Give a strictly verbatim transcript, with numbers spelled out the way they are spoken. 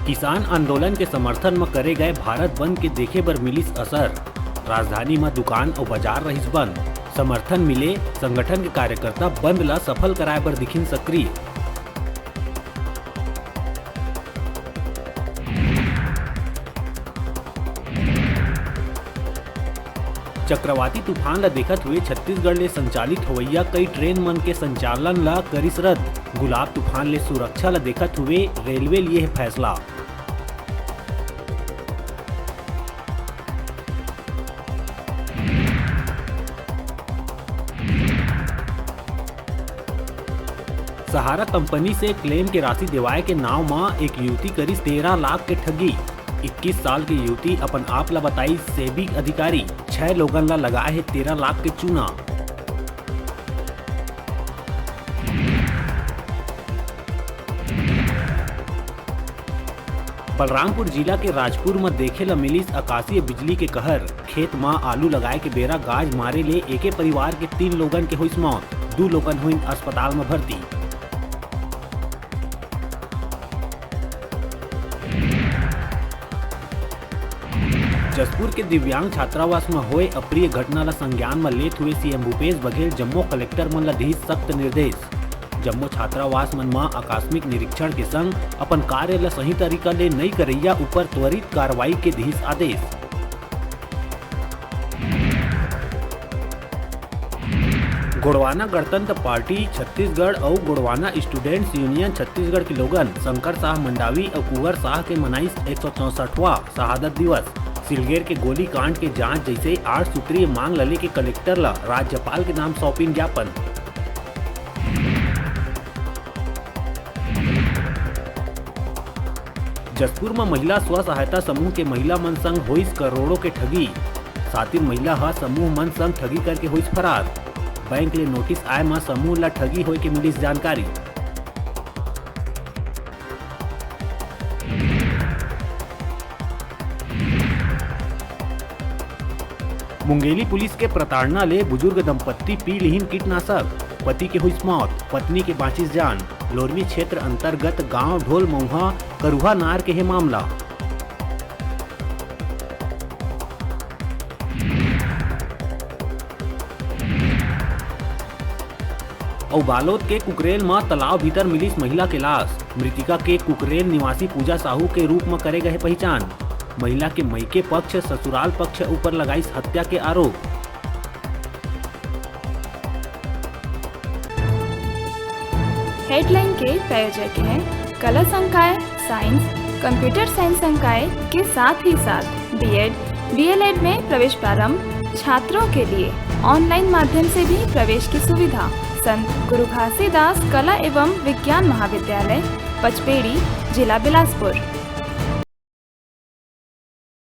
किसान आंदोलन के समर्थन म करे गए भारत बंद के देखे बर मिलिस असर। राजधानी म दुकान अउ बाजार रहिस बंद। समर्थन मिले, संगठन के कार्यकर्ता बंद ला सफल कराए बर दिखिन सक्रिय। चक्रवाती तूफान ल देखत हुए छत्तीसगढ़ ले संचालित होवइया कई ट्रेन मन के संचालन ल करिस रद्द। गुलाब तूफान ले सुरक्षा ल देखत हुए रेलवे लिए हे फैसला। सहारा कंपनी से क्लेम के राशि देवाए के नाव म एक युवती करिस तेरह लाख के ठगी। इक्कीस साल के युवती अपन आप ल बताइस सेबी अधिकारी, छह लोगन ल लगाए हे तेरह लाख के चूना। बलरामपुर जिला के राजपुर म देखे ल मिलिस आकाशीय बिजली के कहर। खेत म आलू लगाए के बेरा गाज मारे ले एके परिवार के तीन लोगन के होइस मौत, दू लोगन होइन अस्पताल म भर्ती। जशपुर के दिव्यांग छात्रावास म होए अप्रिय घटना ल संज्ञान म लेत हुए सीएम भूपेश बघेल जम्मो कलेक्टर मन ल दिस सख्त निर्देश। जम्मो छात्रावास मन म आकस्मिक निरीक्षण के संग अपन कार्य ल सही तरीका ले नइ करइया ऊपर त्वरित कार्रवाई के दिस आदेश। गोंडवाना गणतंत्र पार्टी छत्तीसगढ़ अउ गोंडवाना स्टूडेंट्स यूनियन छत्तीसगढ़ के लोगन शंकर साह मंडावी अउ कुंवर साह के मनाइस एक सौ चौसठवां शहादत दिवस। सिलगेर के गोलीकांड के जांच जइसे आठ सूत्रीय मांग ल लेके कलेक्टर ल राज्यपाल के नाम सौंपिन ज्ञापन। जशपुर म महिला स्व सहायता समूह के महिला मन संग होइस करोड़ों के ठगी। सातिन महिला ह समूह मन संग ठगी करके होइस फरार। बैंक ले नोटिस आए म समूह ल ठगी होए के मिलिस जानकारी। मुंगेली पुलिस के प्रताड़ना ले बुजुर्ग दंपत्ति पी लिहिन कीटनाशक, पति के हुइस मौत, पत्नी के बांचिस जान। लोरमी क्षेत्र अंतर्गत गांव ढोल मऊहा करुहा नार के हे मामला। अउ बालोद के कुकरेल म तालाब भीतर मिलिस महिला के लाश। मृतिका के कुकरेल निवासी पूजा साहू के रूप म करे गए पहिचान। महिला के मइके पक्ष ससुराल पक्ष ऊपर लगाइस हत्या के आरोप। हेडलाइन के प्रायोजक हैं कला संकाय, साइंस, कंप्यूटर साइंस संकाय के साथ ही साथ बीएड, डीएलएड में प्रवेश प्रारंभ, छात्रों के लिए ऑनलाइन माध्यम से भी प्रवेश की सुविधा। संत गुरु घासीदास कला एवं विज्ञान महाविद्यालय, पचपेड़ी, जिला बिलासपुर।